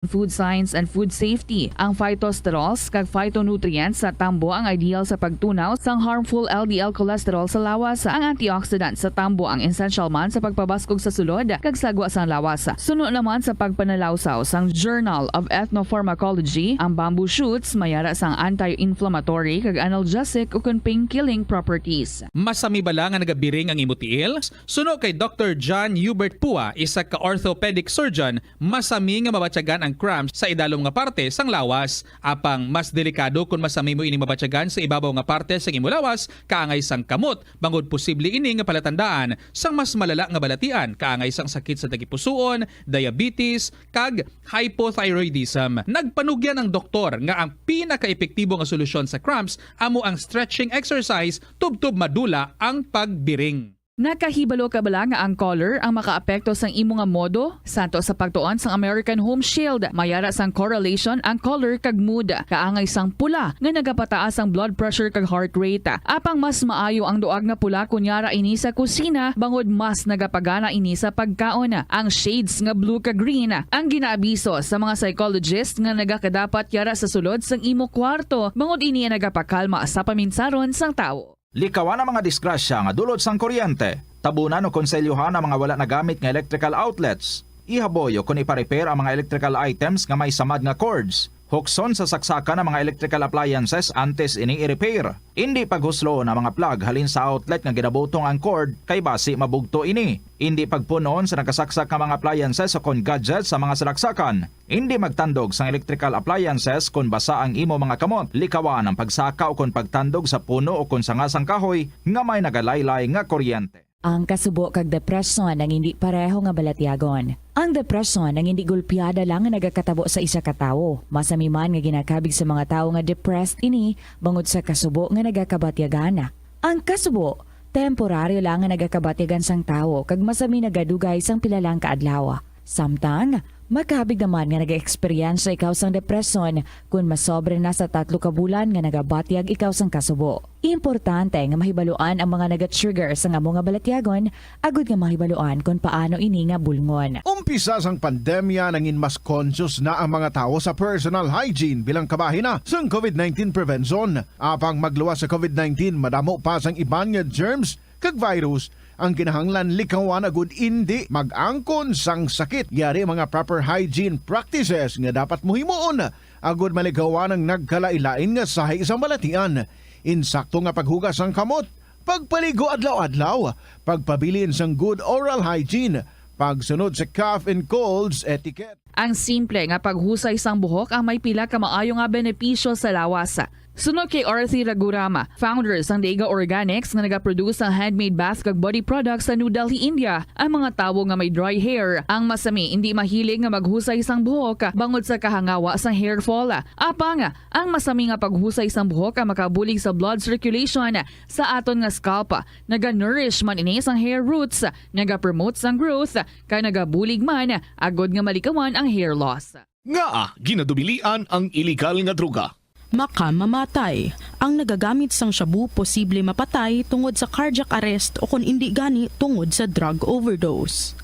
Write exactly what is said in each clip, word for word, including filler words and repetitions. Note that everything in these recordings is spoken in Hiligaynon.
Food Science and Food Safety. Ang phytosterols kag phytonutrients sa tambo ang ideal sa pagtunaw sang harmful L D L cholesterol sa lawas. Ang antioxidant sa tambo ang essential man sa pagpabaskog sa sulod kag sagwa sang lawas. Suno naman sa pagpanalawsaw sang Journal of Ethnopharmacology, ang bamboo shoots may ara sang anti-inflammatory kag analgesic ukon pain-killing properties. Masami bala nga nagabiring ang imo tiil? Suno kay Doktor John Hubert Pua, isa ka orthopedic surgeon, masami nga mabatyagan ang cramps sa idalom nga parte sang lawas. Apang mas delikado kon masami mo ini mabatyagan sa ibabaw nga parte sang imo lawas, kaangay sang kamot, bangod posible ini nga palatandaan sang mas malala nga balatian, kaangay sang sakit sa tagipusoon, diabetes, kag hypothyroidism. Nagpanugyan ang doktor nga ang pinakaepektibo nga solusyon sa cramps amo ang stretching exercise tubtob madula ang pagbiring. Nakahibalo ka bala nga ang color ang makaapekto sang imo nga modo? Santo sa pagtuon sang American Home Shield, may ara sang correlation ang color kag mood. Kaangay sang pula nga nagapataas ang blood pressure kag heart rate. Apang mas maayo ang duag nga pula kon yara ini sa kusina, bangod mas nagapagana ini sa pagkaon. Ang shades nga blue kag green ang ginaabiso sa mga psychologist nga nagakadapat yara sa sulod sang imo kwarto, bangod ini ang nagapakalma sa paminsaron sang tawo. Likawan ang mga disgrasya nga dulot sang kuryente. Tabunan o konselyuhan ang mga wala nagamit nga electrical outlets. Ihaboy o kon ipa-repair ang mga electrical items nga may samad nga cords. Hukson sa saksakan ang mga electrical appliances antes ini i-repair. Indi paghusloon ang mga plug halin sa outlet nga ginabutong ang cord, kay basi mabugto ini. Indi pagpun-on sa nakasaksak nga mga appliances o kon gadgets sa mga salaksakan. Indi magtandog sang electrical appliances kon basa ang imo mga kamot. Likawan ang pagsaka o kon pagtandog sa puno o kon sanga sang kahoy nga may nagalaylay nga kuryente. Ang kasubo kag depresyon ang indi pareho nga balatyagon. Ang depresyon ang indi gulpiada lang nga nagakatabo sa isa ka tawo. Masami man nga ginakabig sa mga tawo nga depressed ini bangod sa kasubo nga nagakabatyagan. Ang kasubo, temporaryo lang nga nagakabatyagan sang tawo kag masami nagadugay sang pila lang ka adlaw. Samtang, makabig naman nga nag-eksperyensya ikaw sang depresyon kon masobra na sa tatlo ka bulan nga nagabatyag ikaw sang kasubo. Importante nga mahibaluan ang mga naga-trigger sang amo nga balatyagon agud nga mahibaluan kon paano ini nga bulngon. Umpisa sang pandemya, nangin mas conscious na ang mga tawo sa personal hygiene bilang kabahin na sang covid nineteen prevention. Apang magluwas sa covid nineteen, madamo pa sang iban nga germs kag virus ang kinahanglan likawan agud indi mag-angkon sang sakit. Yari mga proper hygiene practices nga dapat mo himuon agud malikawan ang nagkalain-lain nga sahi sang balatian. Insakto nga paghugas sang kamot, pagpaligo adlaw-adlaw, pagpabilin sang good oral hygiene, pagsunod sa cough and colds etiquette. Ang simple nga paghusay sang buhok ang may pila ka maayo nga benepisyo sa lawas. Suno kay Arthi Ragurama, founder sang Dega Organics nga nagaproduce sang handmade bath kag body products sa New Delhi, India, ang mga tawo nga may dry hair ang masami indi mahilig nga maghusay sang buhok bangod sa kahangawa sang hair fall. Apang, ang masami nga paghusay sang buhok ang makabulig sa blood circulation sa aton nga scalp. Naga-nourish man ini sang hair roots, nagapromote sang growth, kag nagabulig man agud nga malikawan ang hair loss. Ngaa ginadubilian ang iligal nga droga? Makamamatay. Ang nagagamit sang shabu posible mapatay tungod sa cardiac arrest o kon indi gani tungod sa drug overdose.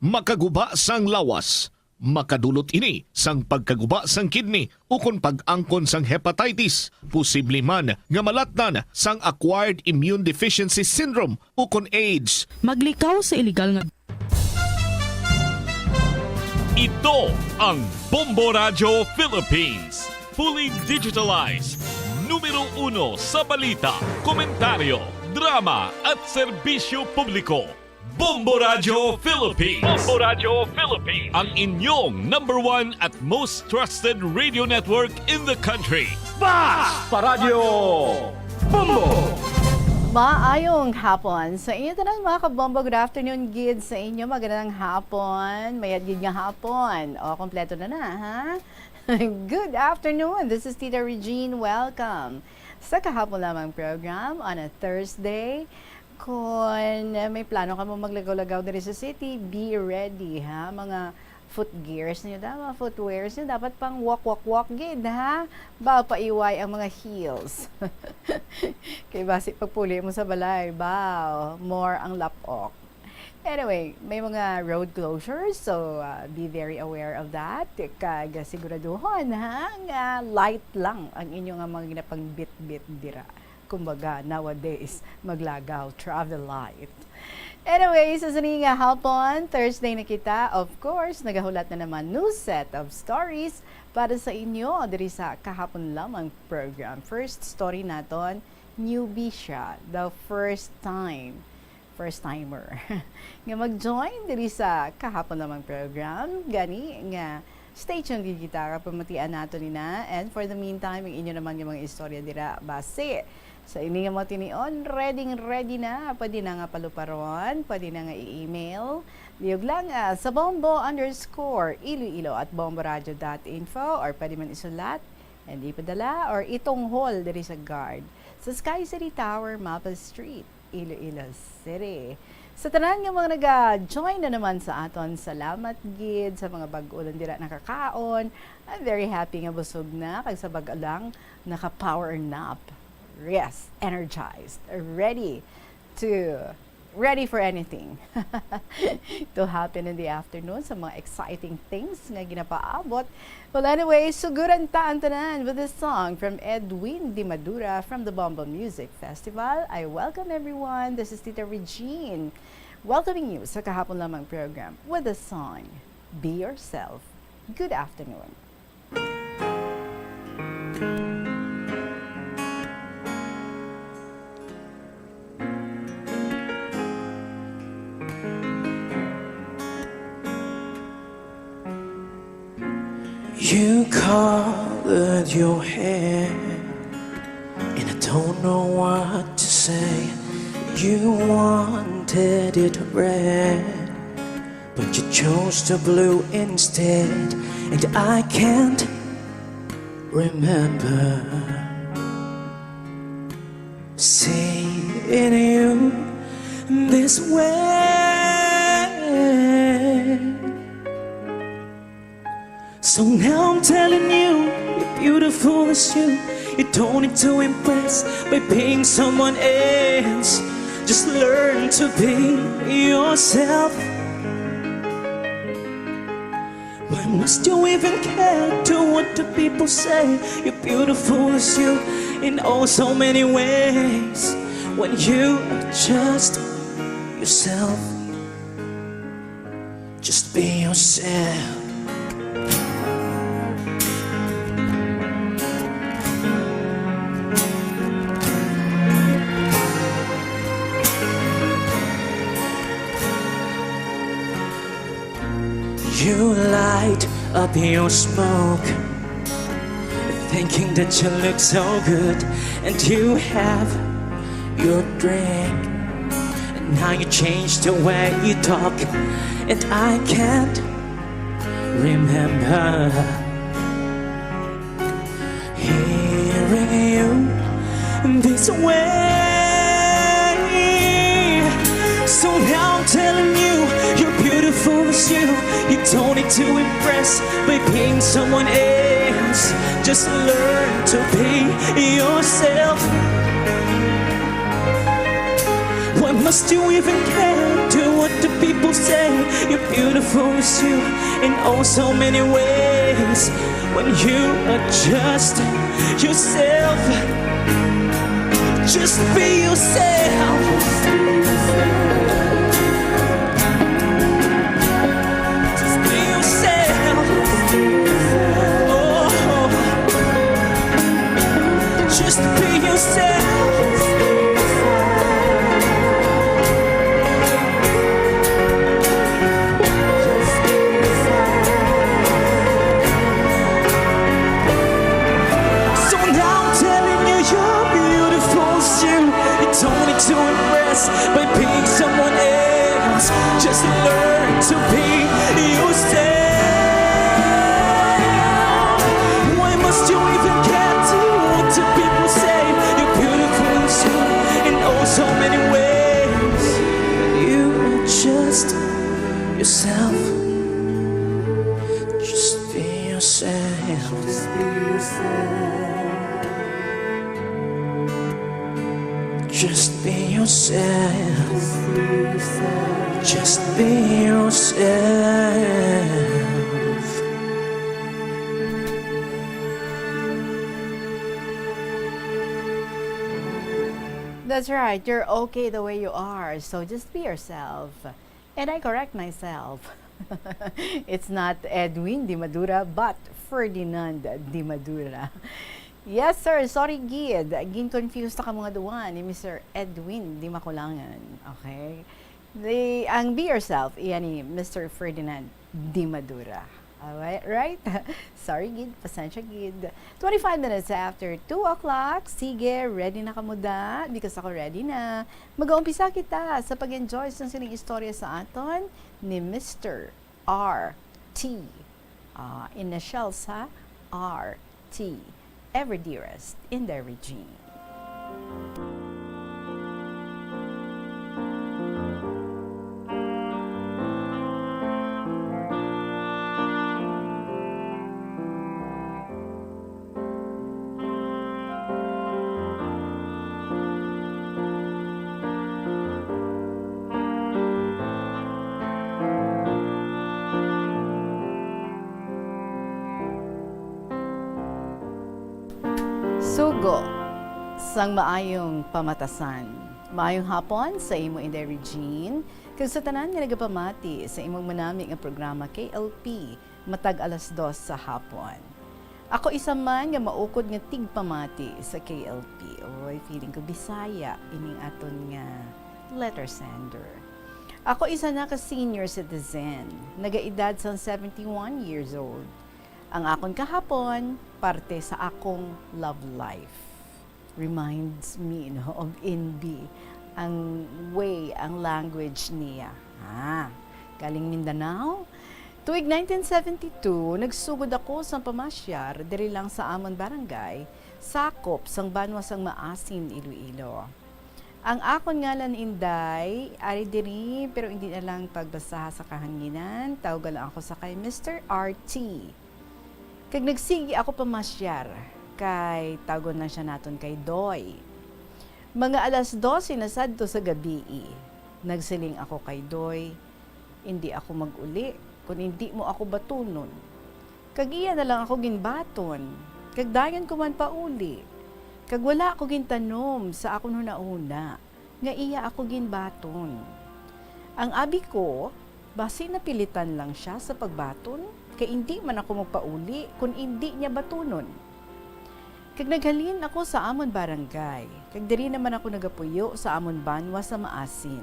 Makaguba sang lawas. Makadulot ini sang pagkaguba sang kidney ukon pag-angkon sang hepatitis. Posible man nga malatnan sang acquired immune deficiency syndrome ukon AIDS. Maglikaw sa iligal nga Ito ang Bombo Radyo Philippines. Fully digitalized. Numero uno sa balita, komentaryo, drama at serbisyo publiko. Bombo Radyo Philippines. Bombo Radyo Philippines. Ang inyong number one at most trusted radio network in the country. Bas pa Radyo Bombo! Maayong hapon sa inyo tanan, mga kabombo. Good afternoon gid sa inyo. Magandang hapon. Mayad gid nga hapon. O, kompleto na na, ha? Good afternoon. This is Tita Regine. Welcome sa kahapon lamang program on a Thursday. Kon may plano kamo maglagaw-lagaw diri sa city, be ready, ha? Mga foot gears niyo da, mga footwears niyo, dapat pang walk, walk, walk gid, ha? Ba, paiway ang mga heels. Kay basi pagpuli mo sa balay, ba, more ang lapok. Anyway, may mga road closures, so, ah, be very aware of that. Kag siguraduhon, ha, nga light lang ang inyo nga mga ginapangbitbit dira. Kumbaga, nowadays, maglagaw, travel light. Anyway, sa sini nga hapon, Thursday na kita. Of course, nagahulat na naman new set of stories para sa inyo diri sa Kahapon Lamang program. First story naton, newbie siya, the first time, first timer, nga mag-join diri sa Kahapon Lamang program. Gani nga, stay tuned gid kita, kapamatian nato nina. And for the meantime, ang inyo naman nga mga istorya dira, basi sa ini nga mga tinion, ready, ready na. Pwede na nga paluparon, pwede na nga i-email. Liyog lang, ah, sa bombo underscore iloilo at bomboradio dot info, or pwede man isulat and ipadala or itunghol diri sa guard sa Sky City Tower, Maple Street, Iloilo City. Sa tanan nga mga naga-join na naman sa aton, salamat gid. Sa mga bag-o lang dira nakakaon, I'm very happy nga busog na, kag sa bag-o lang, naka-power nap. Yes, energized, ready to, ready for anything to happen in the afternoon, sa mga exciting things nga ginapaabot. Well, anyway, suguran ta ang tanan with this song from Edwin Di Madura from the Bombo Music Festival. I welcome everyone. This is Tita Regine, welcoming you sa Kahapon Lamang program with the song Be Yourself. Good afternoon. You colored your hair, and I don't know what to say. You wanted it red, but you chose the blue instead, and I can't remember seeing you this way. So now I'm telling you, you're beautiful as you. You don't need to impress by being someone else. Just learn to be yourself. Why must you even care to what the people say? You're beautiful as you in oh so many ways. When you are just yourself, just be yourself. You light up your smoke, thinking that you look so good, and you have your drink. And now you change the way you talk, and I can't remember hearing you this way. So now I'm telling you, you're beautiful as you. You don't need to impress by being someone else. Just learn to be yourself. Why must you even care to what the people say? You're beautiful as you in oh so many ways. When you are just yourself, just be yourself. Just be yourself. Oh. Just be yourself. So now I'm telling you, you're beautiful as you. You don't need to impress by being someone else. Just learn to be yourself. Why must you even care to what the people say? You're beautiful as you in oh so many ways. You are just yourself. Just be yourself. Just be yourself. Just be yourself. Just be yourself. That's right. You're okay the way you are. So just be yourself. And I correct myself. It's not Edwin Dimadura, but Ferdinand Dimadura. Yes, sir. Sorry, gid. Gin-confuse na kamo nga duwa ni Mister Edwin Dimakulangan. Okay? The, ang Be Yourself, iya ni Mister Ferdinand Dimadura. Alright, right? Sorry, gid. Pasensya, gid. Twenty-five minutes after two o'clock. Sige, ready na kamo da? Because ako ready na. Mag-uumpisa kita sa pag-enjoy sa sining istorya sa aton ni Mister R T. Ah, initial sa R T. Ever dearest, Inday Regine. Sugo sang maayong pamatasan. Maayong hapon sa imo, Inday Regine, kag sa tanan nga nagapamati sa imong manami nga programa, K L P, matag alas dos sa hapon. Ako isa man nga maukod nga tigpamati sa K L P. Oy, feeling ko Bisaya ining aton nga letter sender. Ako isa na ka senior citizen, nagaedad sang seventy-one years old. Ang akon kahapon, parte sa akong love life. Reminds me, no, of Inbi, ang way, ang language niya. Ah, galing Mindanao? Tuig nineteen seventy-two, nagsugod ako sa pamasyar diri lang sa amon barangay, sakop sang banwa sang Maasin, Iloilo. Ang akon ngalan, Inday, ari diri, pero hindi na lang pagbasaha sa kahanginan. Tawga lang ako sa kay Mister R T. Kag nagsigi ako pamasyar, kay tawgon lang siya naton kay Doy. Mga alas dose na sadto sa gabii. Nagsiling ako kay Doy, "Indi ako mag-uli, kun indi mo ako batunon." Kag iya na lang ako ginbaton, kag dayon ko man pauli. Kag wala ako gintanom sa akon hunahuna nga iya ako ginbaton. Ang abi ko, basi napilitan lang sia sa pagbaton, kay indi man ako magpauli kon indi niya batunon. Kag naghalin ako sa amon barangay, kag diri naman ako nagapuyo sa amon banwa sa Maasin,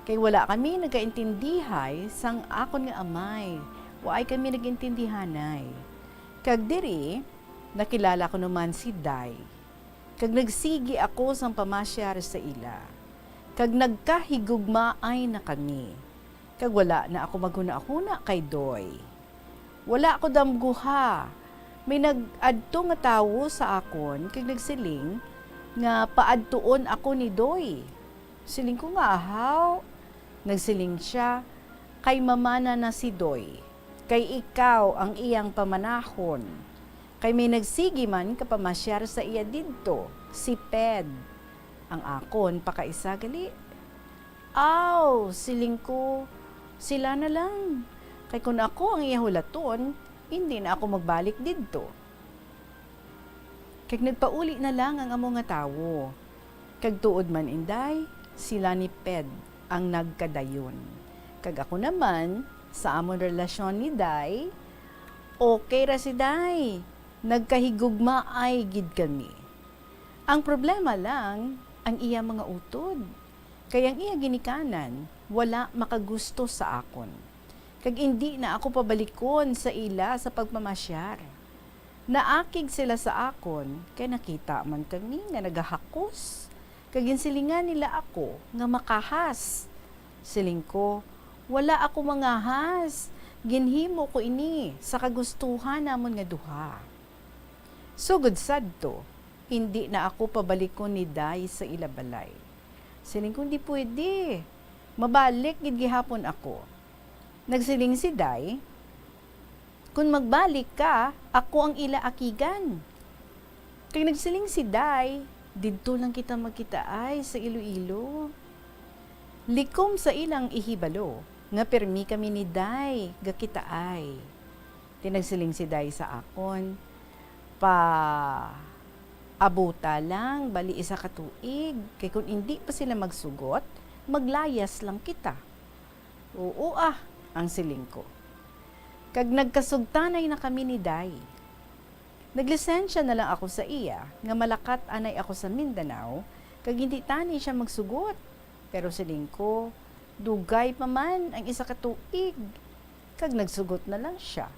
kay wala kami nagkaintindihay sang akon nga amay, waay kami nagintindihanay. Kag diri, nakilala ko naman si Day. Kag nagsigi ako sang pamasyar sa ila, kag nagkahigugmaay na kami, kag wala na ako maghunahuna kay Doy. Wala ako damguha. May nag-adto nga tawo sa akon kag nagsiling nga paadtuon ako ni Doy. Siling ko nga, "Ahaw?" Nagsiling sia, "Kay mamana na si Doy, kay ikaw ang iyang pamanahon. Kay may nagsigi man kapamasyar sa iya didto, si Ped." Ang akon pakaisa gali. "Aw," siling ko, "sila na lang. Kay kun ako ang iya hulaton, indi na ako magbalik didto." Kag nagpauli na lang ang amo nga tawo. Kag tuod man, Inday, sila ni Ped ang nagkadayon. Kag ako naman, sa amon relasyon ni Day, okay ra si Day. Nagkahigugmaay gid kami. Ang problema lang, ang iya mga utod. Kay ang iya ginikanan wala makagusto sa akon, kag indi na ako pabalikon sa ila sa pagpamasyar. Naakig sila sa akon, kay nakita man kami nga nagahakos, kag ginsilingan nila ako nga makahas. Siling ko, "Wala ako mangahas, ginhimo ko ini sa kagustuhan namon nga duha." Sugod sadto, indi na ako pabalikon ni Day sa ila balay. Siling ko, "Hindi pwede. Mabalik gid gihapon ako." Nagsiling si Day, "Kung magbalik ka, ako ang ila akigan." Kag nagsiling si Day, Didto lang kita magkitaay sa Iloilo. Likom sa ilang ihibalo nga pirmi kami ni Day gakitaay. Tinagsiling si Day sa akon, "Pa-abuta lang, bali isa ka tuig, kay kun indi pa sila magsugot, maglayas lang kita." "Oo, ah," ang siling ko. Kag nagkasugtanay na kami ni Day. Naglisensya na lang ako sa iya nga malakat anay ako sa Mindanao, kag hindi tani siya magsugot. Pero siling ko, dugay pa man ang isa ka tuig. Kag nagsugot na lang siya,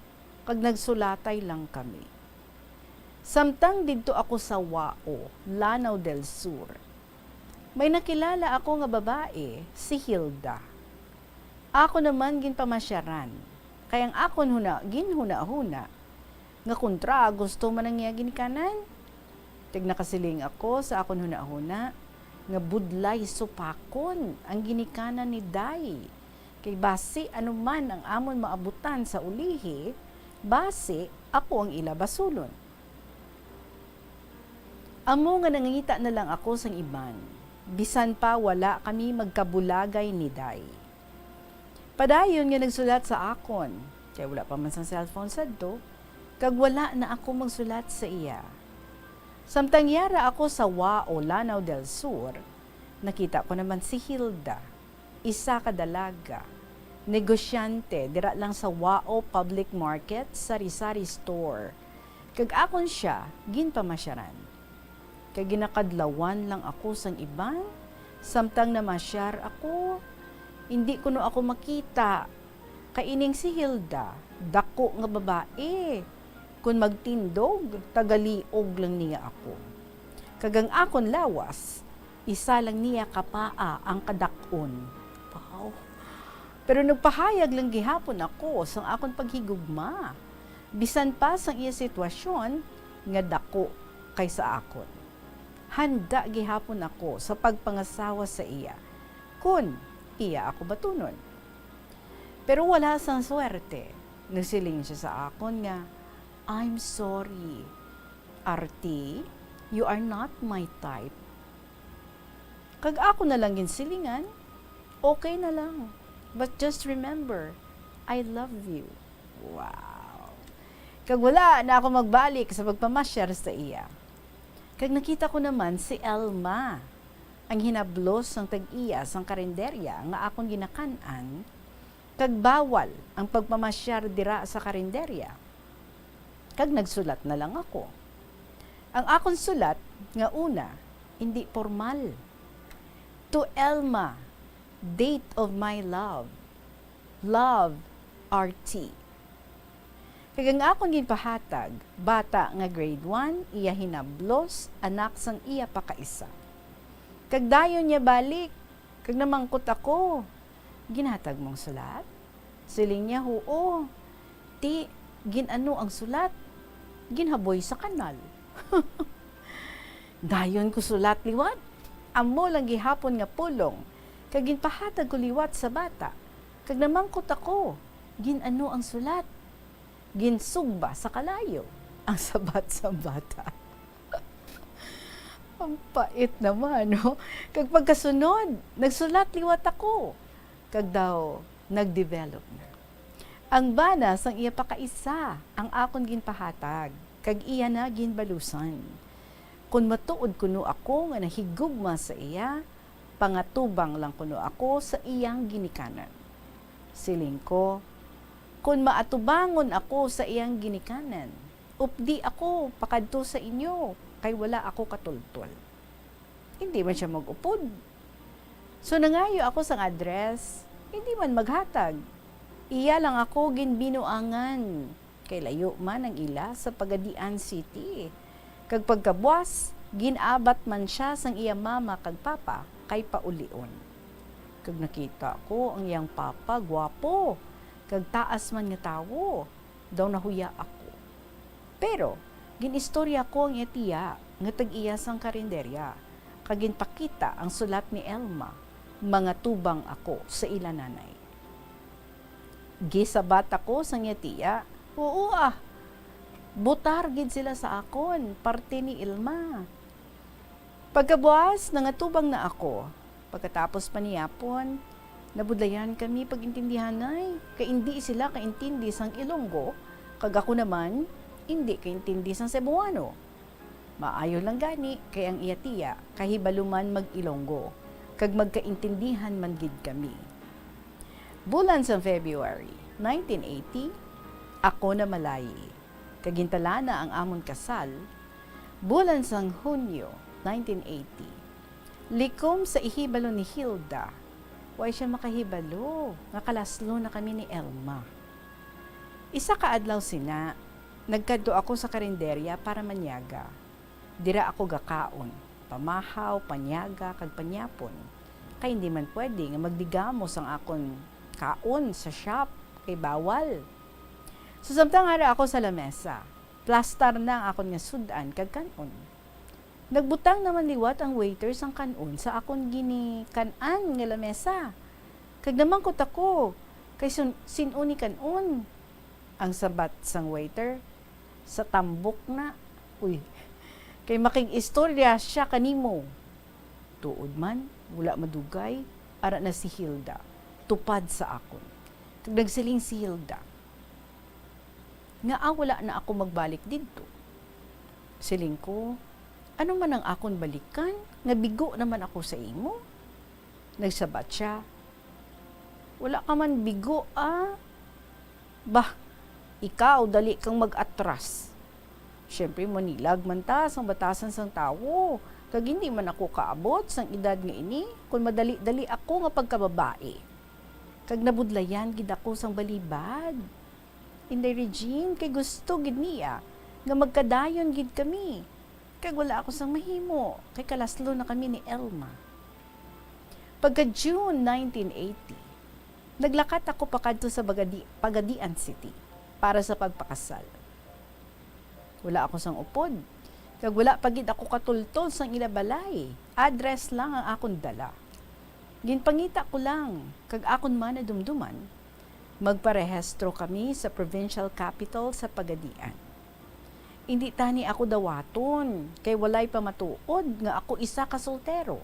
kag nagsulatay lang kami. Samtang didto ako sa Wao, Lanao del Sur, may nakilala ako nga babae, si Hilda. Ako naman ginpamasyaran, kay ang akon huna, ginhunahuna, nga kontra gusto man ang iya ginikanan. Kag nakasiling ako sa akon hunahuna nga budlay supakon ang ginikanan ni Day, kay basi ano man ang amon maabutan sa ulihi, basi ako ang ila basulon. Amo nga nangangita na lang ako sang iban, bisan pa wala kami magkabulagay ni Day. Padayon nga nagsulat sa akon, kay wala pa man sang cellphone sadto, kag wala na ako magsulat sa iya. Samtang yara ako sa Wao, Lanao del Sur, nakita ko naman si Hilda, isa ka dalaga, negosyante dira lang sa Wao Public Market, Sari-Sari Store, kag akon siya ginpamasyaran. Kay ginakadlawan lang ako sang iban, samtang namasyar ako, indi kuno ako makita. Kay ining si Hilda, dako nga babae. Kun magtindog, tagaliog lang niya ako. Kag ang akon lawas, isa lang niya ka paa ang kadak-on. Wow. Pero nagpahayag lang gihapon ako sang akon paghigugma, bisan pa sang iya sitwasyon nga dako kaysa akon. Handa gihapon ako sa pagpangasawa sa iya, kun iya ako batunon. Pero wala sang swerte, nagsiling siya sa akon nga, "I'm sorry, Arti, you are not my type." Kag ako na lang ginsilingan, "Okay na lang. But just remember, I love you." Wow. Kag wala na ako magbalik sa pagpamasyar sa iya. Kag nakita ko naman si Elma, ang hinablos sang tag-iya sang karinderya nga akon ginakan-an, kag bawal ang pagpamasyar dira sa karinderya. Kag nagsulat na lang ako. Ang akon sulat nga una, indi pormal. To Elma, date of my love. Love, R T. Kag ang akon ginpahatag, bata nga grade one, iya hinablos, anak sang iya pa kaisa. Kag dayon niya balik, kag namangkot ako, "Ginhatag mo ang sulat?" Siling niya, "Huo. Ti, gin-ano ang sulat? Ginhaboy sa kanal." Dayon ko sulat liwat. Amo lang gihapon nga pulong, kag ginpahatag ko liwat sa bata. Kag namangkot ako, "Gin-ano ang sulat?" "Ginsugba sa kalayo," ang sabat sa bata. Ang pait naman, no? Kag pagkasunod, nagsulat liwat ako. Kag daw, nag-develop na. Ang bana sang iya pa kaisa ang akon ginpahatag, kag iya na ginbalusan. Kon matuod kuno ako nga nahigugma sa iya, pangatubang lang kuno ako sa iyang ginikanan. Siling ko, "Kon maatubangon ako sa iyang ginikanan, updi ako pakadto sa inyo, kay wala ako katultol." Hindi man siya mag-upod. So, nangayo ako sang address, hindi man maghatag. Iya lang ako ginbinuangan, kay layo man ang ila sa Pagadian City. Kag pagkabuas, gin-abat man sia sang iya mama kag papa kay paulion. Kag nakita ko ang iyang papa, gwapo, kag taas man nga tawo. Daw nahuya ako. Pero gin-istorya ko ang iya tiya nga tag-iya sang karinderya, kag ginpakita ang sulat ni Elma, "Mangatubang ako sa ila nanay." Gisabat ako sang iya tiya, "Oo, ah, butar gid sila sa akon, parte ni Elma." Pagkabuas, nangatubang na ako. Pagkatapos panihapon, nabudlayan kami pag-intindihanay, kay indi sila kaintindi sang Ilonggo, kag ako naman indi kaintindi sang Cebuano. Maayo lang gani, kay ang iya tiya kahibalo man mag-Ilonggo, kag magkaintindihan man gid kami. Bulan sang February nineteen eighty, ako namalayi, kag gintalana ang amon kasal. Bulan sang Hunyo nineteen eighty, likom sa ihibalo ni Hilda, way siya makahibalo nga kalaslo na kami ni Elma. Isa ka adlaw sina, nagkadto ako sa karinderya para manyaga. Dira ako gakaon, pamahaw, panyaga, kag panyapon, kay hindi man pwede nga magdigamo sang akon kaon sa shop, kay bawal. So, samtang ara ako sa lamesa, plastar na ang akon nga sud-an kag kan-on. Nagbutang naman liwat ang waiter sang kan-on sa akon ginikan-an nga lamesa. Kag namangkot ako, kay sun-, sin-o ni kan-on? Ang sabat sang waiter, "Sa tambok na." Uy, kay makig-istorya siya kanimo. Tuod man, wala madugay, ara na si Hilda, tupad sa akon. Kag nagsiling si Hilda, "Ngaa wala na ako magbalik didto?" Siling ko, "Ano man ang akon balikan, nga bigo naman ako sa imo?" Nagsabat siya, "Wala ka man bigo, ah. Bah, ikaw dali kang mag-atras. Siyempre, manilag man ta sang batasan sang tawo, kag hindi man ako kaabot sang edad nga ini kon madali-dali ako nga pagkababae. Kag nabudlayan gid ako sang balibad, Inday Regine, kay gusto gid niya nga magkadayon gid kami. Kag wala ako sang mahimo, kay kalaslo na kami ni Elma." Pagka June nineteen eighty, naglakat ako pakadto sa Bagadi-, Pagadian City para sa pagpakasal. Wala ako sang upod, kag wala pa gid ako katultol sang ila balay. Address lang ang akon dala. Ginpangita ko lang, kag akon man nadumduman, magparehistro kami sa provincial capital sa Pagadian. Indi tani ako dawaton, kay walay pa matuod nga ako isa ka soltero.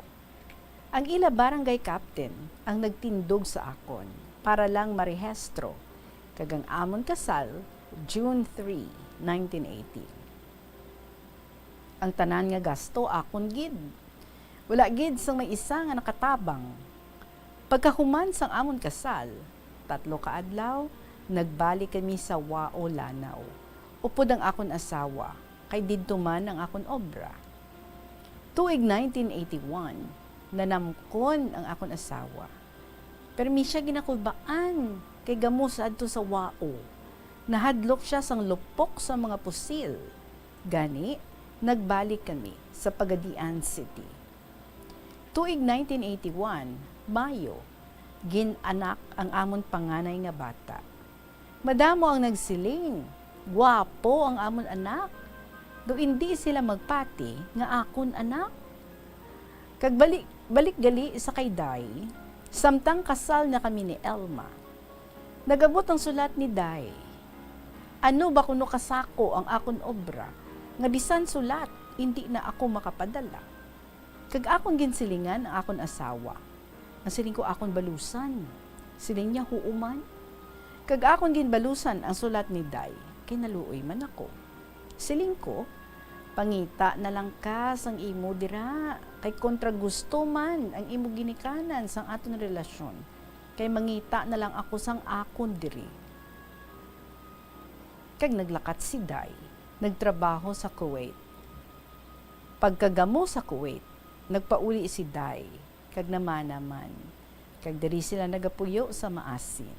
Ang ila barangay captain ang nagtindog sa akon para lang marehistro, kag ang amon kasal, June three, nineteen eighty. Ang tanan nga gasto akon gid. Wala gid sang may isa nga nakatabang. Pagkahuman sang amon kasal, tatlo ka adlaw, nagbalik kami sa Wao, Lanao. Upod ang akon asawa, kay didto man ang akon obra. Tuig nineteen eighty-one, nanamkon ang akon asawa. Pero mi siya ginakulbaan kay gamo sa adto sa Wao. Nahadlok siya sang lupok sa mga pusil. Gani, nagbalik kami sa Pagadian City. Tuig nineteen eighty-one, Mayo, gin-anak ang amon panganay nga bata. Madamo ang nagsiling, "Gwapo ang amon anak." Daw indi sila magpati nga akon anak. Kag balik, balik gali sa kay Day, samtang kasal na kami ni Elma, nag-abot ang sulat ni Day. Ano ba kuno kasako ang akon obra, nga bisan sulat, indi na ako makapadala? Kag akon ginsilingan ang akon asawa. Ang siling ko, "Akon balusan." Siling niya, "Huo man." Kag akon ginbalusan ang sulat ni Day, kay naluoy man ako. Siling ko, "Pangita na lang ka sang imo dira, kay kontra gusto man ang imo ginikanan sang aton relasyon, kay mangita na lang ako sang akon diri." Kag naglakat si Day, nagtrabaho sa Kuwait. Pagkagamo sa Kuwait, nagpauli si Day, kag namana man, kag diri sila nagapuyo sa maasin.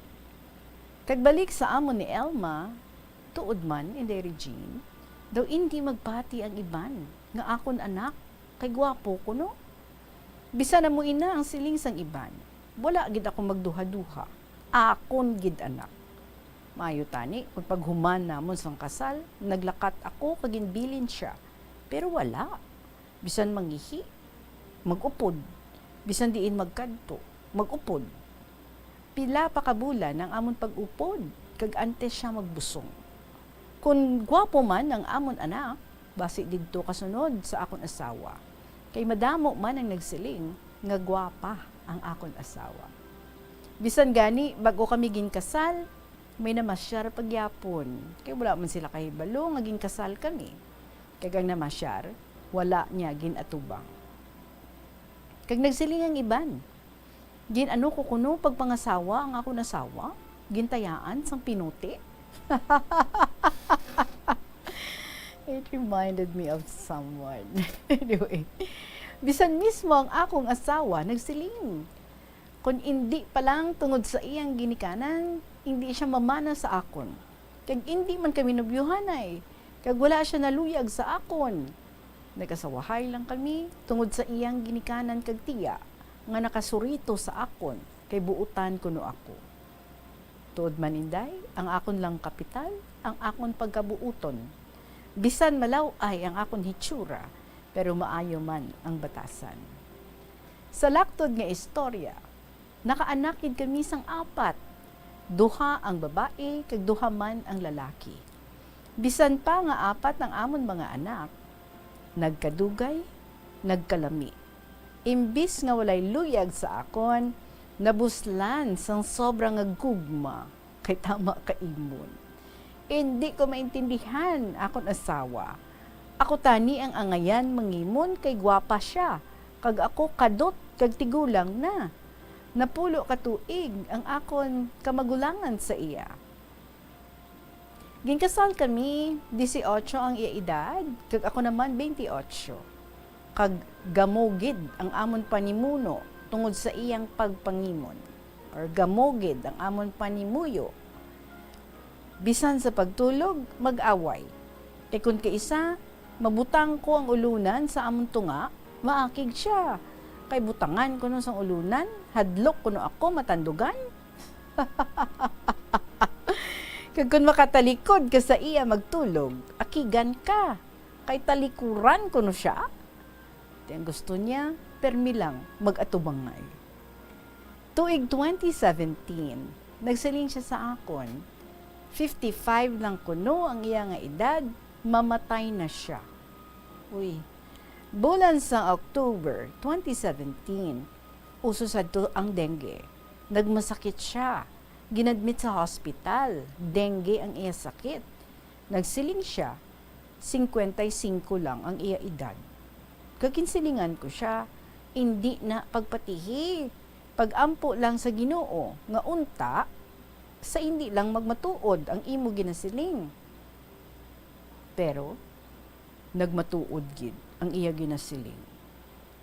Kag balik sa amon ni Elma, tuod man, Inday Regine, daw indi magpati ang iban nga akon anak, kay gwapo kuno. Bisan amo ina ang siling sang iban, wala gid ako magduha-duha. Akon gid anak. Maayo tani, kung paghuman namon sang kasal, naglakat ako kag ginbilin siya. Pero wala. Bisan mangihi, mag-upod. Bisan diin magkadto, mag-upod. Pila pa ka bulan ang amon pag-upod, kag antes siya magbusong. Kon gwapo man ang amon anak, basi didto kasunod sa akon asawa. Kay madamo man ang nagsiling nga gwapa ang akon asawa. Bisan gani, bag-o kami ginkasal, may namasyar pa gyapon. Kay wala man sila kahibalo nga ginkasal kami. Kag ang namasyar, wala niya gin-atubang. Kag nagsiling ang iban, "Gin-ano ko kuno pagpangasawa ang akon asawa? Gintayaan sang pinuti?" It reminded me of someone. Anyway, bisan mismo ang akong asawa nagsiling, "Kon indi pa lang tungod sa iyang ginikanan, indi siya mamana sa akon. Kag indi man kami nobyuhanay, kag wala siya naluyag sa akon. Nag-asawahay lang kami tungod sa iyang ginikanan kag tiya nga nakasurito sa akon, kay buutan kuno ako. Tuod man, Inday, ang akon lang kapital, ang akon pagkabuuton. Bisan malaw-ay ang akon hitsura, pero maayo man ang batasan." Sa laktod nga istorya, nakaanak gid kami sang apat. Duha ang babayi kag duha man ang lalaki. Bisan pa nga apat ang amon mga anak, nagkadugay, nagkalami. Imbis nga walay luyag sa akon, nabuslan sang sobra nga gugma, kay tama ka imon. Indi ko maintindihan akon asawa. Ako tani ang angayan mangimon kay gwapa sia, kag ako kadot kag tigulang na. Napulo ka tuig ang akon kamagulangan sa iya. Ginkasal kami, dieciocho ang iya edad, kag ako naman, twenty-eight. Kag gamo gid ang amon panimuno tungod sa iyang pagpangimon, or gamo gid ang amon panimuyo. Bisan sa pagtulog, mag-away. Kay kon kaisa, mabutang ko ang ulunan sa amon tunga, maakig sia. Kay butangan kuno sang ulunan, hadlok kuno ako matandugan. Kag kon makatalikod ka sa iya magtulog, akigan ka, kay talikuran kuno sia. Ti ang gusto niya, permi lang mag-atubangay. Tuig twenty seventeen, nagsiling sia sa akon, fifty-five lang kuno ang iya nga edad, mamatay na sia. Uy, bulan sang October twenty seventeen, uso sadto ang dengue. Nagmasakit sia. Ginadmit sa hospital. Dengue ang iya sakit. Nagsiling sia, singkwenta y singko lang ang iya edad. Kag ginsilingan ko sia, "Indi na pagpatihi. Pag-ampo lang sa Ginoo, nga unta sa indi lang magmatuod ang imo ginasiling." Pero nagmatuod gid ang iya ginasiling.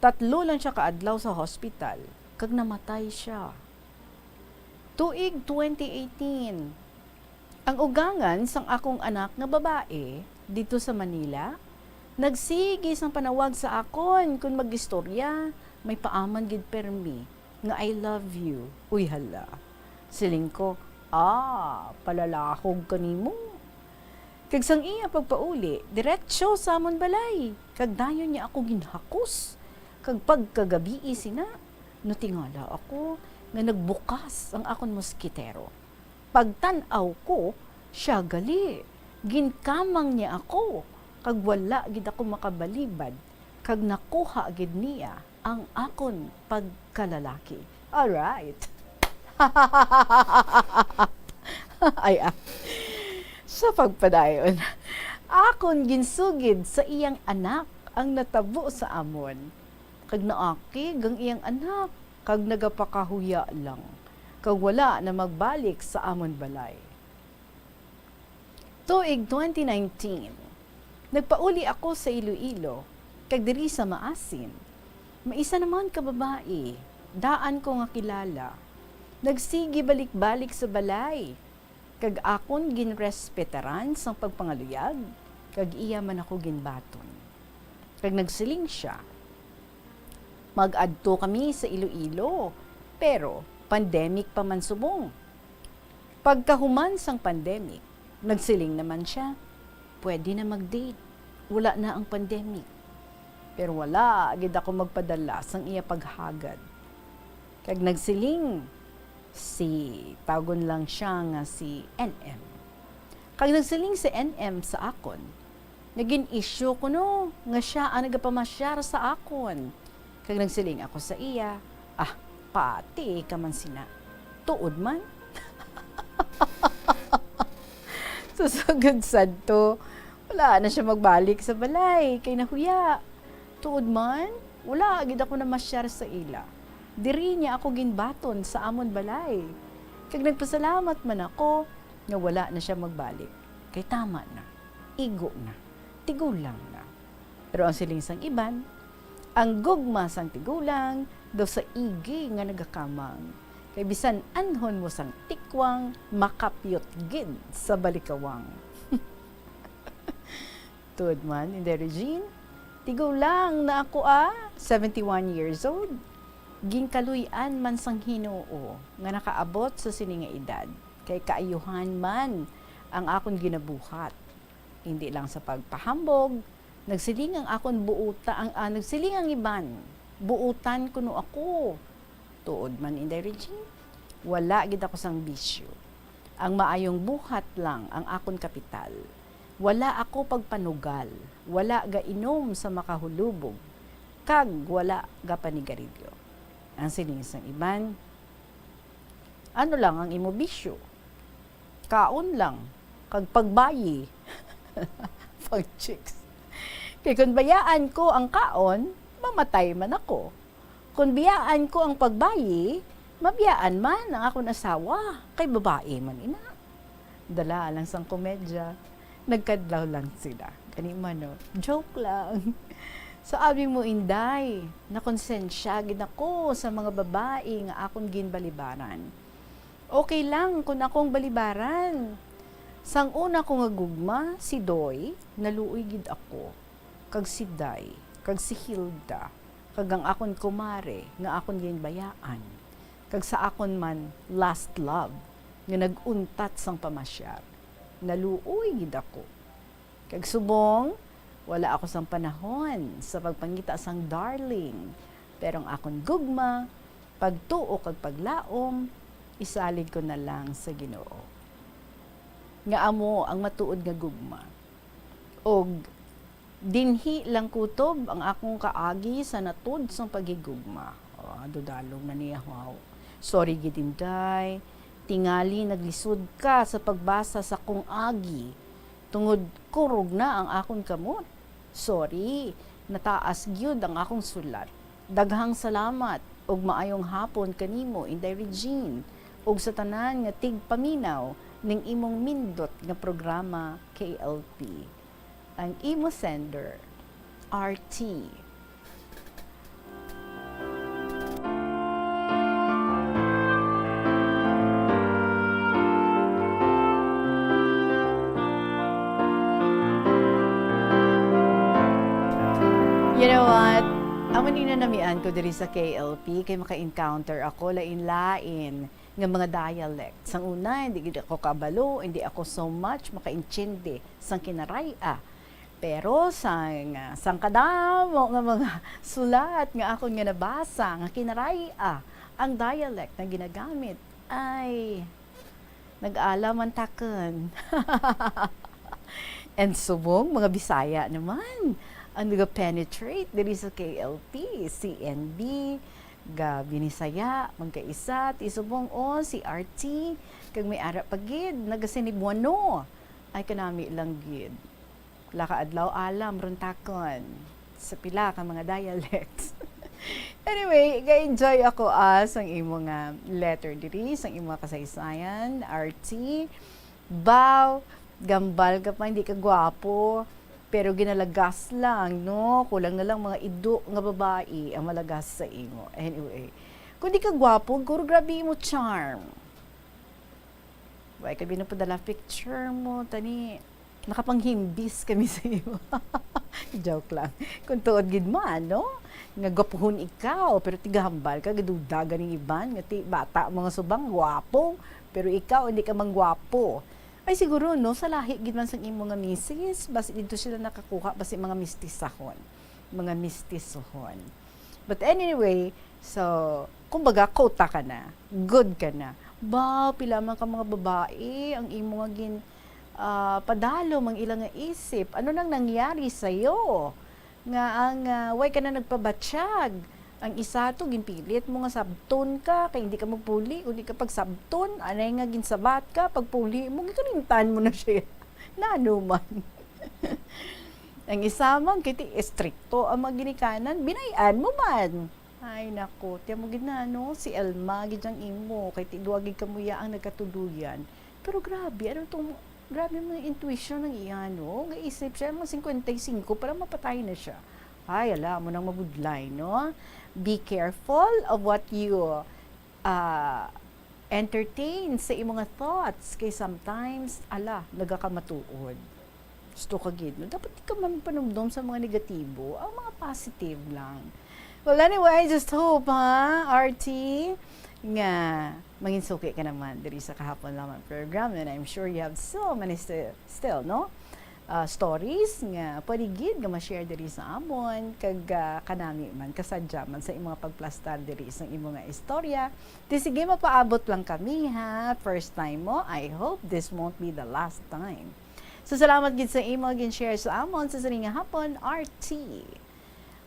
Tatlo lang sia ka adlaw sa hospital, kag namatay sia. Tuig twenty eighteen, ang ugangan sang akong anak nga babayi didto sa Manila, nagsigi sang panawag sa akon kon mag-istorya, may paaman gid permi nga "I love you." Uy, hala. Siling ko, "Ah, palalahog ka nimo." Kag sang iya pagpauli, diretso sa amon balay. Kag dayon niya ako ginhakos. Kag pagkagabii sina, natingala ako nga nagbukas ang akon moskitero. Pagtan-aw ko, sia gali. Ginkamang niya ako, kag wala gid ako makabalibad, kag nakuha gid niya ang akon pagkalalaki. Alright. Ay, ah. Sa pagpadayon, akon ginsugid sa iyang anak ang natabo sa amon. Kag naakig ang iyang anak, kag nagapakahuya lang, kag wala na magbalik sa amon balay. Tuig twenty nineteen, nagpauli ako sa Iloilo, kag diri sa Maasin, may isa naman ka babayi, daan ko nga kilala. Nagsigi balik-balik sa balay, kag akon ginrespetaran sang pagpangaluyag, kag iya man ako ginbaton. Kag nagsiling sia, "Mag-adto kami sa Iloilo, pero pandemic pa man subong." Pagkahuman sang pandemic, nagsiling naman sia, "Pwede na mag-date. Wala na ang pandemic." Pero wala gid ako magpadala sang iya paghagad. Kag nagsiling si, tawgon lang sia nga si N M. Kag nagsiling si N M sa akon, Nagin-issue kuno nga sia ang nagapamasyar sa akon. Kag nagsiling ako sa iya, "Ah, pati ka man sina. Tuod man?" Sa sugod sadto, wala na sia magbalik sa balay kay nahuya. Tuod man, wala gid ako namasyar sa ila. Diri niya ako ginbaton sa amon balay. Kag nagpasalamat man ako nga wala na sia magbalik. Kay tama na, igo na, tigulang na. Pero ang siling sang iban, ang gugma sang tigulang daw sa igi nga nagakamang. Kay bisan anhon mo sang tikwang, makapyot gid sa balikawang. Tuod man, Inday Regine, tigulang na ako, ah, seventy-one years old. Ginkaluy-an man sang Ginoo nga nakaabot sa sini nga edad, kay kaayuhan man ang akon ginabuhat. Hindi lang sa pagpahambog, nagsiling ang akon buuta-, ang, ah, nagsiling ang iban, buutan kuno ako. Tuod man, Inday Regine, wala gid ako sang bisyo. Ang maayong buhat lang ang akon kapital. Wala ako pagpanugal, wala gainom sa makahulubog, kag wala gapanigarilyo. Ang siling sang iban, ano lang ang imo bisyo? Kaon lang, kag pagbayi. Pag chicks. Kay kon bayaan ko ang kaon, mamatay man ako. Kon biyaan ko ang pagbayi, mabiyaan man ang akon asawa, kay babayi man ina. Dala lang sang komedya, nagkadlaw lang sila. Gani man, no? Joke lang. So, abi mo, Inday, nakonsensya gid ako sa mga babayi nga akon ginbalibaran. Okay lang kon akong balibaran. Sang una ko nga gugma, si Doy, naluoy gid ako, kag si Day, kag si Hilda, kag ang akon kumare nga akon ginbayaan, kag sa akon man last love nga nag-untat sang pamasyar, naluoy gid ako. Kag subong, wala ako sang panahon sa pagpangita sang darling, pero ang akon gugma, pagtuo kag paglaom, isalig ko na lang sa Ginoo, nga amo ang matuod nga gugma. Og dinhi lang kutob ang akong kaagi sa natud sang paghigugma. Oh, dudalog na niya, wow. Sorry gid, Inday. Tingali naglisod ka sa pagbasa sa kong agi, tungod kurog na ang akon kamot. Sorry, nataas gyud ang akong sulat. Daghang salamat ug maayong hapon kanimo, Inday Regine, ug sa tanan nga tigpaminaw ning imong nindot nga programa, K L P. Ang imo sender, R T. You know what? Amo ni nanamian ko diri sa K L P kay maka-encounter ako lain-lain nga mga dialect. Sang una, hindi gid ako kabalo, hindi ako so much makaintindi sang Kinaray-a. Pero sang, sang kadamo nga mga sulat nga akon nga nabasa nga Kinaray-a, ang dialect na ginagamit ay nag-ala man takon. And subong mga Bisaya naman ang nag-penetrate diri sa K L P, C N B, ga Binisaya, magkaisa, ti subong, o, si R T, kag may ara pa gid, naga-Cebuano. Ay, kanami lang gid. Wala ka adlaw alam ron takon sa pila ka mga dialects. Anyway, ga-enjoy ako, ah, sang imo nga letter diri, sang imo nga kasaysayan, R T. Baw, gambal ka pa, hindi ka gwapo, pero ginalagas lang, no? Kulang na lang mga ido nga babayi ang malagas sa imo. Anyway, kung di ka gwapo, guro grabe imo charm. Why ka binapadala picture mo, tani? Nakapanghimbis kami sa imo. Joke lang. Kung tuod gid man, no? Nga gwapuhon ikaw, pero tigahambal ka, gaduda ganing iban, nga ti bata mga subang, gwapo, pero ikaw, hindi ka man gwapo. Ay, siguro, no, sa lahi gid man sang imo nga misis, basi didto sila nakakuha, basi mga mistisahon, mga mistisohon. But anyway, so, kumbaga, quota ka na, good ka na. Ba, pila man ka mga babae ang imo nga gin-, ah, padalom ang ila nga isip. Ano nang nangyari sa'yo? Nga ang, ah, way ka na nagpabatyag? Ang isa to, ginpilit mo nga sabton ka, kay hindi ka magpuli, kundi ka pagsabton, anay nga ginsabat ka, pagpuli mo, gikalimtan mo na siya. Nano man? Ang isa man, kay ti estrikto ang mga ginikanan, binay-an mo man. Ay, nako, tiyan mo gid na, no? Si Elma, gid ang imo, kay ti duwa gid kamo ya ang nagkatuluyan. Pero grabe, ano tong, grabe ang mga intuition ng iya, no? Nga isip siya, mga singkwenta y singko, para mapatay na siya. Ay, ala, mo nang mabudlay, no? Be careful of what you, ah, entertain sa imo nga thoughts, kay sometimes, ala, nagakamatuod. Gusto ka gid, no? Dapat di ka man panumdom sa mga negatibo, ang mga positive lang. Well, anyway, I just hope, ha, R T, nga mangin suki ka naman diri sa Kahapon Lamang program, and I'm sure you have so many sti-, still, no? Ah, stories nga pwede gid nga ma-share diri sa amon, kag, ah, kanami man, kasadya man sa imong pagplastar diri sa imong nga istorya. Di sige, mapaabot lang kami, ha. First time mo, I hope this won't be the last time. So, salamat gid sa imo gin-share sa amon sa sining nga hapon, R T.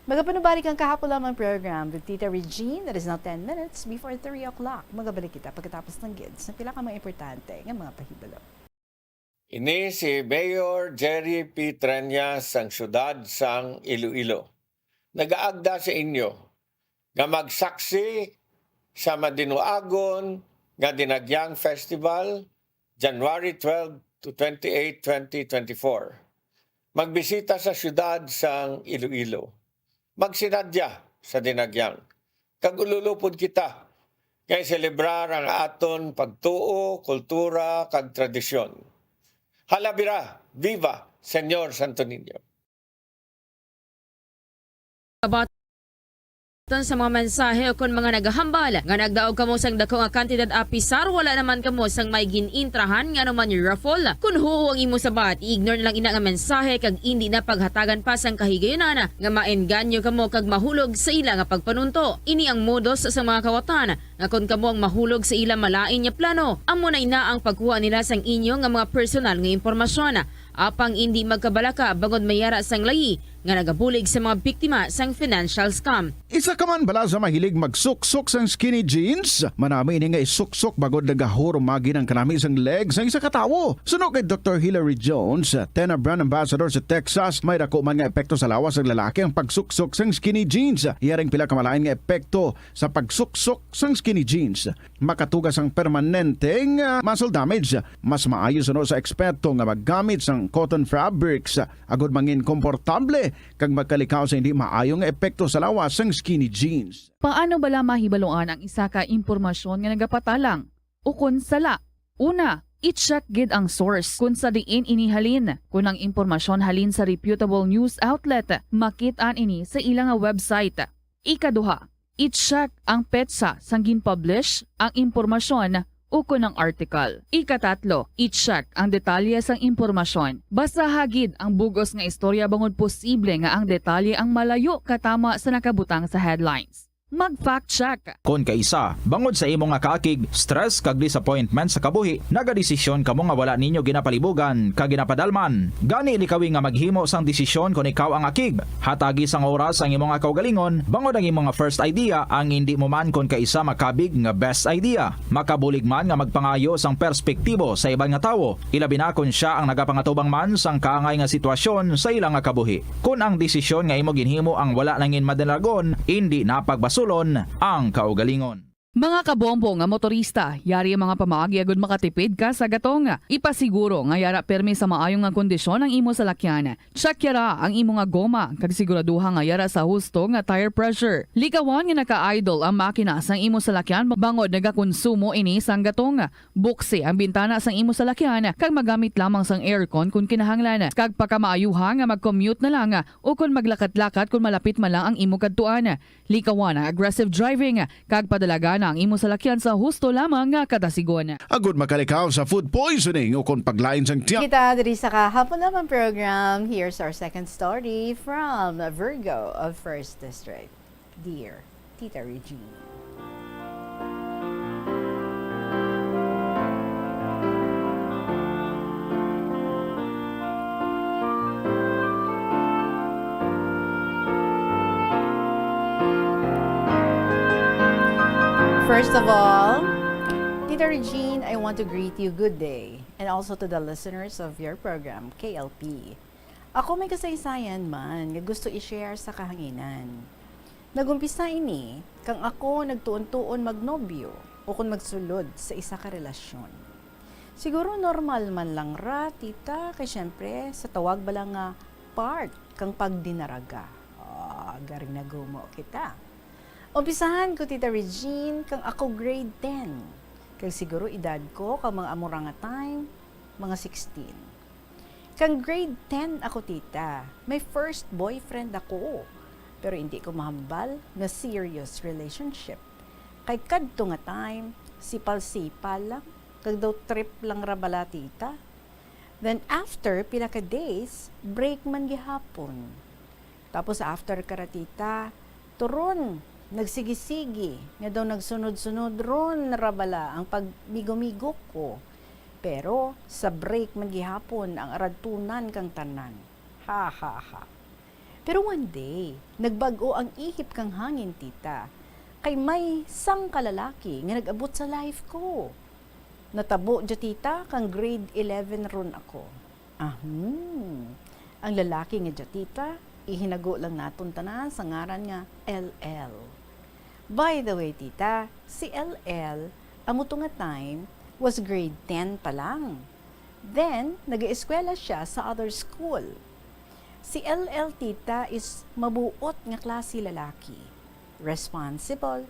Magapanubalik ang Kahapon Lamang program with Tita Regine. It is now ten minutes before three o'clock. Magabalik kita pagkatapos ng gid sa pila ka mga importante nga mga pahibalo. Ini si Mayor Jerry P. Treñas sang siyudad sang Iloilo. Nagaagda sa inyo nga magsaksi sa madinuagon nga Dinagyang Festival, January twelve to twenty-eight, twenty twenty-four. Magbisita sa siyudad sang Iloilo. Magsinadya sa Dinagyang. Kag ululupod kita nga iselebrar ang aton pagtuo, kultura, kag tradisyon. Halabira, viva Señor Santo Niño! Kabatan sa mga mensahe o kon mga nagahambal nga nagdaog kamo sang dako nga kantidad, apisar wala naman kamo sang may gin-intrahan nga anuman raffle. Kon huo ang imo sabat, i-ignore na lang ina nga mensahe kag indi na paghatagan pa sang kahigayunan nga maengganyo kamo kag mahulog sa ila nga pagpanunto. Ini ang modus sa mga kawatan nga kon kamo ang mahulog sa ila malain nga plano, amo na ina ang pagkuha nila sang inyo nga mga personal nga impormasyon. Apang indi magkabalaka bangod may ara sang layi nga nagabulig sa mga biktima sang financial scam. Isa ka man bala sa mahilig magsuksok sang skinny jeans? Manami ini nga isuksok bangod nagahurumagi ang kanami sang leg sang isa ka tawo. Suno kay Doktor Hilary Jones, TENA Brand Ambassador sa Texas, may dako man nga epekto sa lawas sang lalaki ang pagsuksok sang skinny jeans. Iya ring pila ka malain nga epekto sa pagsuksok sang skinny jeans. Makatuga sang permanente nga muscle damage. Mas maayo suno sa eksperto nga maggamit sang cotton fabrics agod mangin komportable kag magkalikaw sa hindi maayo nga epekto sa lawas sang skinny jeans. Paano bala mahibaluan ang isa ka impormasyon nga nagapatalang ukon sala? Una, i-check gid ang source kon sa diin ini halin. Kon ang impormasyon halin sa reputable news outlet, makit-an ini sa ila nga website. Ikaduha, i-check ang petsa sang gin-publish ang impormasyon ukon ang article. Ikatatlo, i-check ang detalye sang impormasyon. Basaha gid ang bug-os nga istorya bangod posible nga ang detalye ang malayo katama sa nakabutang sa headlines. Mag-fact check. Kon kaisa, bangod sa imo nga kaakig, stress kag disappointment sa kabuhi, nagadesisyon kamo nga wala ninyo ginapalibugan kag ginapadalman. Gani, likawi nga maghimo sang desisyon kon ikaw ang akig. Hatagi sang oras ang imo nga kaugalingon, bangod ang imo nga first idea ang indi mo man kon kaisa makabig nga best idea. Makabulig man nga magpangayo sang perspektibo sa iban nga tawo, ilabi na kon sia ang nagapangatubang man sang kaangay nga sitwasyon sa ila nga kabuhi. Kon ang desisyon nga imo ginhimo ang wala nangin madalagon, indi na pagbasulon ang kaugalingon. Mga kabombo nga motorista, yari ang mga pamaagi agud makatipid ka sa gatong. Ipasiguro nga yara pirmi sa maayo nga kondisyon ang imo salakyan. Check yara ang imo nga goma, kag siguraduha nga yara sa husto nga tire pressure. Likawan nga naka-idle ang makina sang imo salakyan bangod nagakonsumo ini sang gatong. Buksi ang bintana sang imo salakyan, kag magamit lamang sang aircon kon kinahanglan. Kag pakamaayuha nga mag-commute na lang, o kon maglakat-lakat kon malapit man lang ang imo kadtuan. Likawan ang aggressive driving, kag padalagan ang imo salakyan sa husto lamang nga kadasigon. Agud makalikaw sa food poisoning o kon paglain sang tiyan. Kita diri sa Kahapon Lamang program. Here's our second story from Virgo of First District. Dear Tita Regine. First of all, Tita Regine, I want to greet you good day, and also to the listeners of your program, K L P. Ako may kasaysayan man nga gusto i-share sa kahanginan. Nagumpisa ini kang ako nagtuon-tuon magnobyo o kon magsulod sa isa ka relasyon. Siguro normal man lang ra, tita, kay syempre, sa tawag bala nga part kang pagdinaraga. Ah, garing nagumo kita. Umpisahan ko, Tita Regine, kang ako grade ten. Kag siguro edad ko kang mga amo ra nga time, mga sixteen. Kang grade ten ako, tita, may first boyfriend ako. Pero hindi ko mahambal nga serious relationship. Kay kadto nga time, sipal-sipal lang, kag daw trip lang ra bala, tita. Then after pila ka days, break man gihapon. Tapos after kara, tita, turon, nagsigi-sigi, nga daw nagsunod-sunod ron ra bala ang pagmigo-migo ko. Pero sa break man gihapon ang aradtunan kang tanan. Ha, ha, ha. Pero one day, nagbag-o ang ihip kang hangin, tita. Kay may sang ka lalaki nga nag-abot sa life ko. Natabo dya, tita, kang grade eleven ron ako. Ahum. Ang lalaki nga dya, tita, ihinago lang naton tanan sa ngaran nga L L. By the way, tita, si L L, amo to nga time, was grade ten pa lang. Then, nag-eskwela siya sa other school. Si L L, tita, is mabuot nga klase lalaki. Responsible.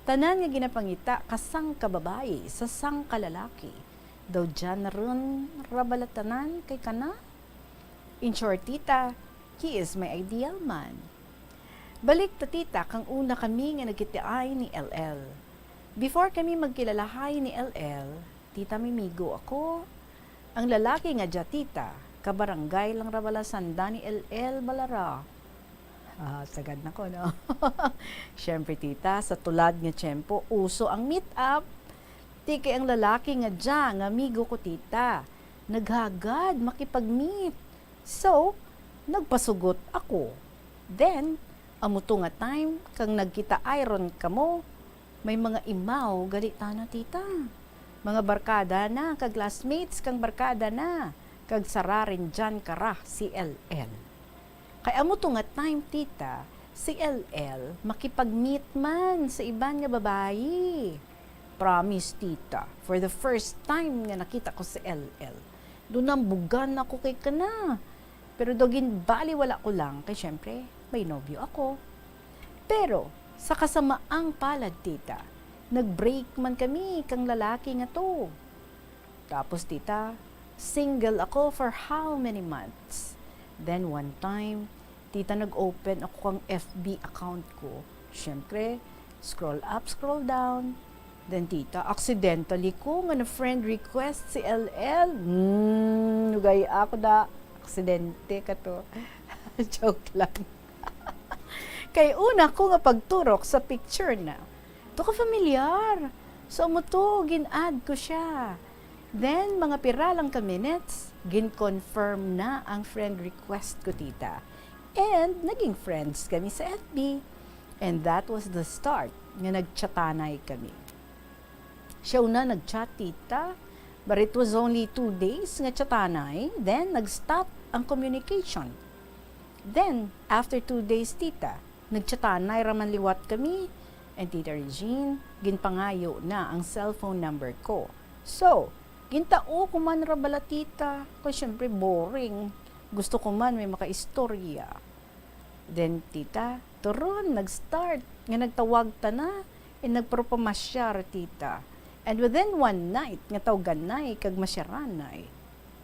Tanan nga ginapangita ka sang ka babayi sa sang ka lalaki, daw dyan ron ra bala tanan kay kana. In short, tita, he is my ideal man. Balik ta, tita, kang una kami nga nagkitaay ni L L. Before kami magkilalahay ni L L, tita, may migo ako. Ang lalaki nga dya, tita, kabarangay lang ra bala sanda ni L L bala ra. Ah, sagad na ko, no? Siyempre, tita, sa tulad nga tiyempo, uso ang meet up. Ti kay ang lalaki nga dya nga amigo ko, tita, naghagad makipag-meet. So, nagpasugot ako. Then, amo to nga time kang nagkitaay ron kamo, may mga imaw gali tana, tita. Mga barkada na, kag classmates kang barkada na, kag sararin dyan kara si L L. Kay amo to nga time, tita, si L L makipag-meet man sa iban nga babayi. Promise, tita, for the first time nga nakita ko si L L, dunambugan ako kay kana. Pero daw ginbaliwala ko lang kay syempre, may nobyo ako. Pero, sa kasamaang palad, tita, nag-break man kami kang lalaki nga to. Tapos, tita, single ako for how many months? Then, one time, tita, nag-open ako kang F B account ko. Siyempre, scroll up, scroll down. Then, tita, accidentally ko nga na-friend request si L L. Hmm, nugay ako da. Aksidente ka to. Joke lang. Kay una ko nga pagturok sa picture na, to ka familiar. So, amo to, gin-add ko siya. Then, mga pira lang ka minutes, gin-confirm na ang friend request ko, tita. And naging friends kami sa F B. And that was the start nga nagchatanay kami. Siya una nag-chat, tita, but it was only two days nga chatanay, then nag-stop ang communication. Then, after two days, tita, nagchatanay ra man liwat kami, and Tita Regine, ginpangayo na ang cellphone number ko. So, gintao ko man ra bala, tita, kay syempre boring. Gusto ko man may makaistorya. Then, tita, turon, nag-start nga nagtawag ta na, and nagpropamasyar, tita. And within one night nga tawganay kag masyaranay,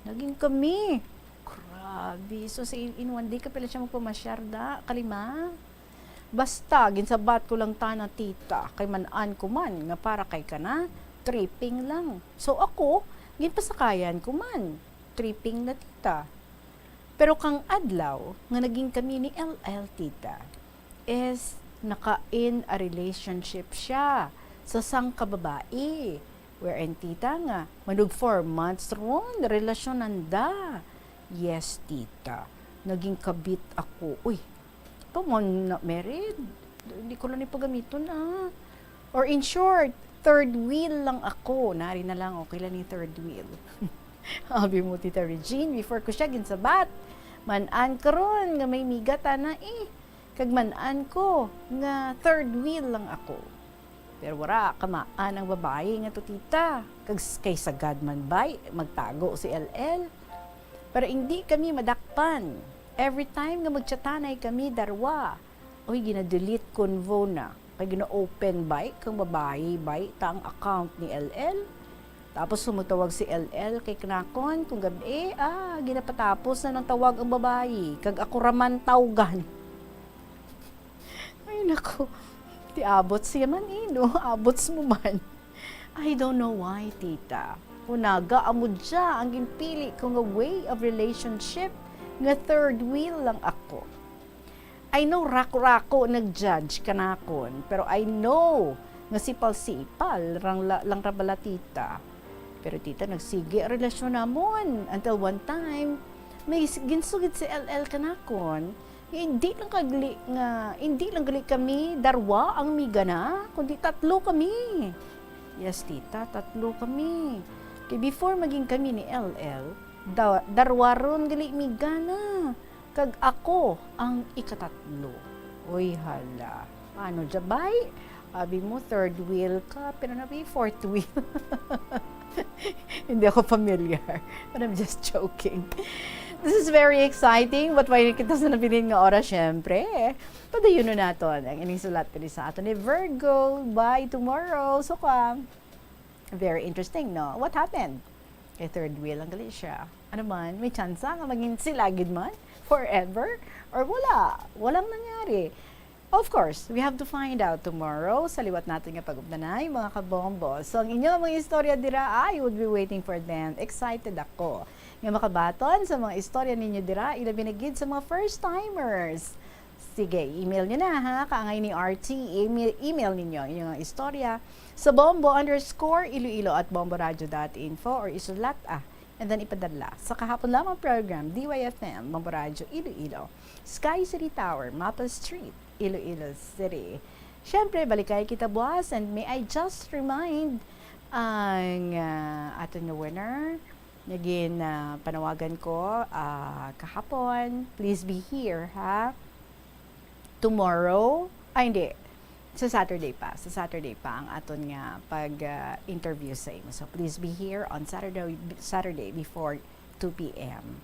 naging kami. Grabe. So, sa in, in one day, kapila siya magpamasyar da? Kalima? Basta, ginsabat ko lang tana, tita, kay man-an ko man nga para kay kana, tripping lang. So, ako, ginpasakayan ko man. Tripping na, tita. Pero kang adlaw nga naging kami ni L L, tita, is naka-in a relationship siya sa sang ka babayi. Wherein, tita, nga manug four months ron, relasyonan da. Yes, tita. Naging kabit ako. Uy, pa man na married. Hindi ko lang ipagamiton, ah. Or in short, third wheel lang ako. Nari na lang, okay lang ni third wheel. Abi mo, Tita Regine, before ko siya ginsabat, man-an karon nga may miga tana eh. Kag man-an ko nga third wheel lang ako. Pero wala kamaan ang babayi nga to, tita. Kag s-, kay sagad man bay, magtago si L L. Pero hindi kami madakpan. Every time nga magchatanay kami darwa, oy, gina-delete convo na. Kay gina-open bay kang babayi bay ta ang account ni L L. Tapos sumutawag si L L kay kanakon kung gabi, ah, ginapatapos na ng tawag ang babayi. Kag ako raman tawgan. Ay, naku. Ti abot siya man, eh, no? Abot mo man. I don't know why, tita. Kung naga, amo dya ang ginpili ko nga way of relationship nga third wheel lang ako. I know, rako-rako nag-judge kanakon, pero I know nga sipal-sipal rang la-, lang ra bala, tita. Pero, tita, nagsigi ang relasyon namon until one time, may s-, ginsugid si L L kanakon, nga hindi lang kagli nga, hindi lang gali kami darwa ang migana, kundi tatlo kami. Yes, tita, tatlo kami. Kay before maging kami ni L L, da-, darwa ron gali migana. Kag ako ang ikatatlo. Uy, hala. Ano, jabay? Abi mo, third wheel ka, pero na may fourth wheel. Hindi ako familiar. But I'm just joking. This is very exciting. But why kita sa nabilin nga oras, syempre? Padayon na naton ang ining sulat diri sa ato ni Virgo by tomorrow. So, ka, very interesting, no? What happened? Kay third wheel lang gali siya. Ano man, may tsansa nga maging sila gid man? Forever? Or wala? Walang nangyari. Of course, we have to find out tomorrow sa liwat natin nga pag-updanay, mga kabombo. So, ang inyo mga istorya dira, I would be waiting for them. Excited ako nga makabaton sa mga istorya ninyo dira, ilabi na gid sa mga first-timers. Sige, email nyo na, ha? Kaangay ni R T, email, email ninyo inyong istorya sa bombo underscore iloilo at bomboradio dot info or isulat, ah, and then ipadala sa Kahapon Lamang Program, D Y F M, Bombo Radio Iloilo, Sky City Tower, Maples Street, Iloilo City. Siyempre, balikay kita buwas, and may I just remind ang, ah, aton nga winner nga gin, ah, panawagan ko, ah, kahapon. Please be here, ha? Tomorrow, ay, hindi. Sa Saturday pa. Sa Saturday pa ang aton nga pag, ah, interview sa imo. So, please be here on Saturday, Saturday before two P M.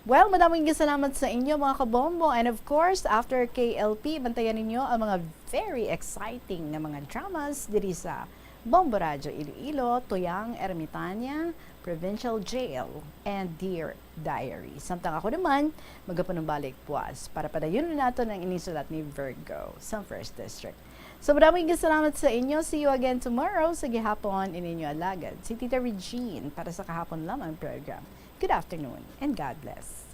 Well, madaming salamat sa inyo, mga kabombo. And of course, after K L P, bantayan ninyo ang mga very exciting na mga dramas diri sa Bombo Radyo Iloilo, Tuyang Ermitaña, Provincial Jail, and Dear Diary. Samtang ako naman, magapanumbalik buwas para padayon naton ang ining sulat ni Virgo sa First District. So, maraming salamat sa inyo. See you again tomorrow sa gihapon, ininyo alagad, si Tita Regine, para sa Kahapon Lamang Program. Good afternoon and God bless.